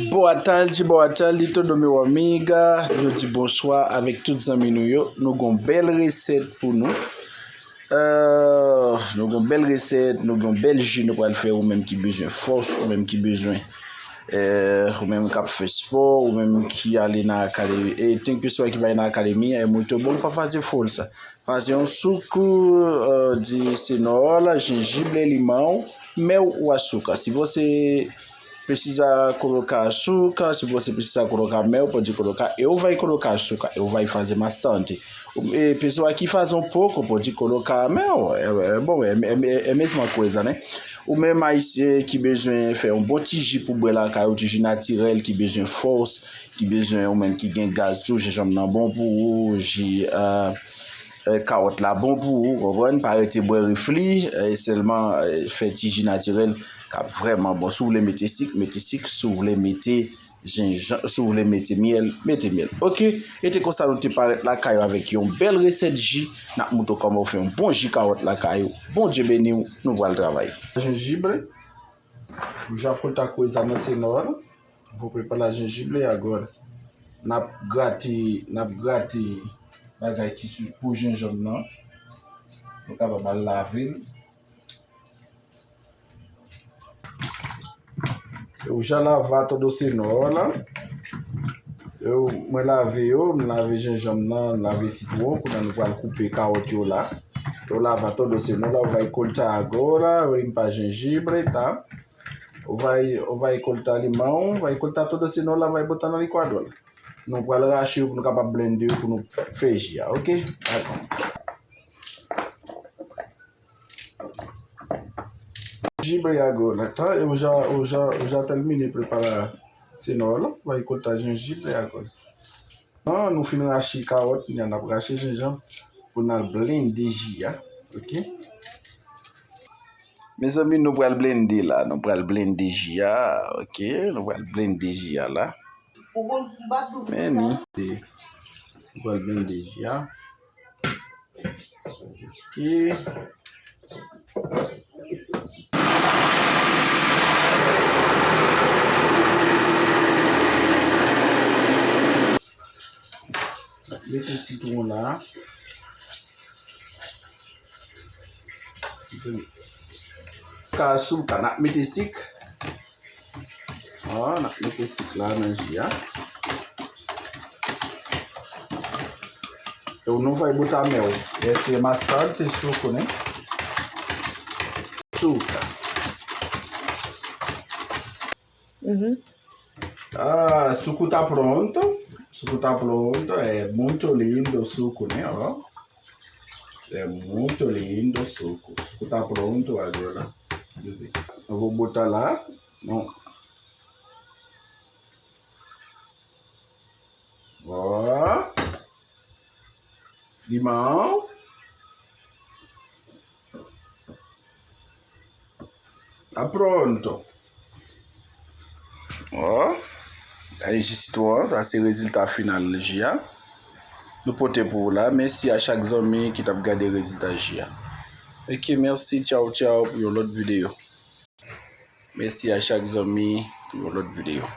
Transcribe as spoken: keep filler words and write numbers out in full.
Boa tarde, boa tarde, todo meu amiga. Yo di bonswa avèk tout zanmi nou yo. Nou gon bèl resèt pou nou. Euh, nou gon bèl resèt, nou gon bèl ji nou pral fè, ou menm ki bezwen fòs, ou menm ki bezwen, euh, ou menm k ap fè spò, ou menm ki ale nan akademi. E tank peswa ki pa nan akademi, é muito bom pra fazer força. Fazer um suco, euh, de cenoura, gengibre, limão, mel ou açúcar. Se você precisar colocar açúcar, se você precisar colocar mel, pode colocar. Eu vai colocar açúcar, eu vai fazer bastante. E pessoa que faz um pouco, pode colocar mel. É, é bom, é, é, é a mesma coisa, né? Ou menm ayisyen ki bezwen fè yon bon ti ji pou bwè lakay ou, ti ji natirèl, ki bezwen fòs, ki bezwen, ou menm ki gen gaz tou, jenjanm nan bon pou ou, ji, euh, euh, kawòt la bon pou ou, konprann? Pa rete bwè refli, euh, sèlman, euh, fè ti ji natirèl k ap vrèman bon. Si w vle mete sik, mete sik. Si w vle mete jenjan, si w vle mete myèl, mete myèl. Oke, e te konsa nou te parèt lakay ou avèk yon bèl resèt ji. N ap montre w kòman w fè yon bon ji kawòt lakay ou. Bondye beni w, nou pral travay. Jenjib, eu já cortar coisa na cenoura. Vou preparar gengibre agora. N ap grate, n ap grate bagay ki sou, pou jenjanm nan. Nou kapab al lave l. Eu já lavar todo cenoura. Eu, mwen lave yo, m lave jenjanm nan, m lave sitwon, kounye a nou pral koupe kawòt yo la. Eu lavar todo cenoura, vai cortar agora, eu limpar gengibre, tá? Ou vai, ou vai cortar limão, vai cortar todo cenoura, vai botar na licuadora. Nou pral rache yo pou nou kapab blende yo pou nou fè ji a, oke? Dakò. Jibre agora, tá? Eu já, eu já, eu já terminei preparar cenoura, vai cortar gengibre agora. An, nou fin rache kawòt, kounye a n ap rache jenjanm pou n al blende ji a, oke? Mezanmi, nou pral blende la, nou pral blende ji a, oke? Nou pral blende ji a la. Men ni. Nou pral blende ji a. Oke. Mete sitwon la. Ka sou ka, n ap mete sik. Ó, n ap mete sik la nan ji a. Eu não vai botar mel. Esse é mais tarde, suco, né? Açúcar. Uhum. Ah, suco tá pronto. Suco tá pronto. É muito lindo o suco, né? Ó. É muito lindo o suco. O suco tá pronto agora. Quer dizer, eu vou botar lá. Não. Ó. Limão. Tá pronto. Ó. Ay, ji sitwon an, sa se rezilta final ji a. Nou pote pou ou la. Mèsi a chak zanmi ki t ap gade rezilta ji a. Ok, mèsi. Tchaw, tchaw, pou yon lòt videyo. Mèsi a chak zanmi pou yon lòt videyo.